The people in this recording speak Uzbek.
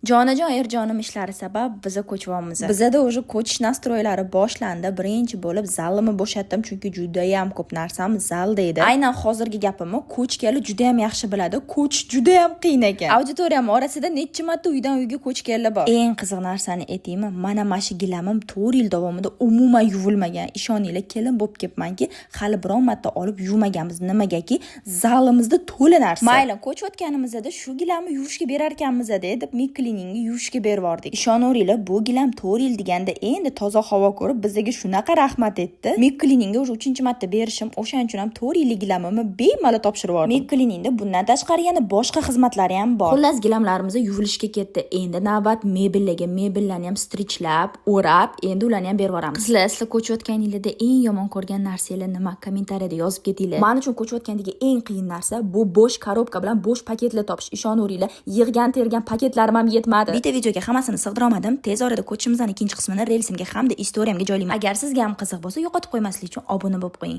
Jonajon erjonim ishlari sabab biza ko'chyapmiz. Bizada уже ko'chish настрой lari boshlandi. Birinchi bo'lib zalimni bo'shatdim, chunki judayam ko'p narsam zalda edi. Aynan hozirgi gapimni ko'chganlar judayam yaxshi biladi. Ko'chish judayam qiyin ekan. Auditoriyam orasida necha marta uydan uyga ko'chganlar bor. Eng qiziq narsani aytaymi? Mana shu gilamim 4 yil davomida umuman yuvilmagan. Ishoninglar, kelin bo'lib kelibmanki, hali biron marta olib yuvmaganmiz. Nimagaki, zalimizda to'la narsa. Mayli, ko'chayotganimizda shu gilamni yuvishga berar ekanmiz deb Mik Cleaningga yuvishga berib yubordik. Ishonaveringlar, bu gilam 4 yil deganda endi toza havo ko'rib, bizga shunaqa rahmat etdi. Mik Cleaningga уже 3-marta berishim, o'shaning uchun ham 4 yillik gilamimni bemalol topshirib yubordim. Mik Cleaningda bundan tashqari yana boshqa xizmatlari ham bor. Xullas, gilamlarimiz yuvilishga ketdi. Endi navbat mebellarga. Mebellarni ham стрейч lab, o'rab, endi ularni ham berib yuboramiz. Qizlar, sizlar ko'chayotganinglarda eng yomon ko'rgan narsanglar nima? Kommentariyada yozib ketinglar. Men uchun ko'chayotgandagi eng qiyin narsa bu bo'sh коробка bilan bo'sh paketlar topish. Ishonaveringlar, yig'gan tergan paketlarim ham yetmadi. Bitta videoga hammasini sig'dira olmadim. Tez orada ko'chishimizning ikkinchi qismini reelsimga hamda istoriyamga joylayman. Agar sizga ham qiziq bo'lsa, yo'qotib qo'ymaslik uchun obuna bo'lib qo'ying.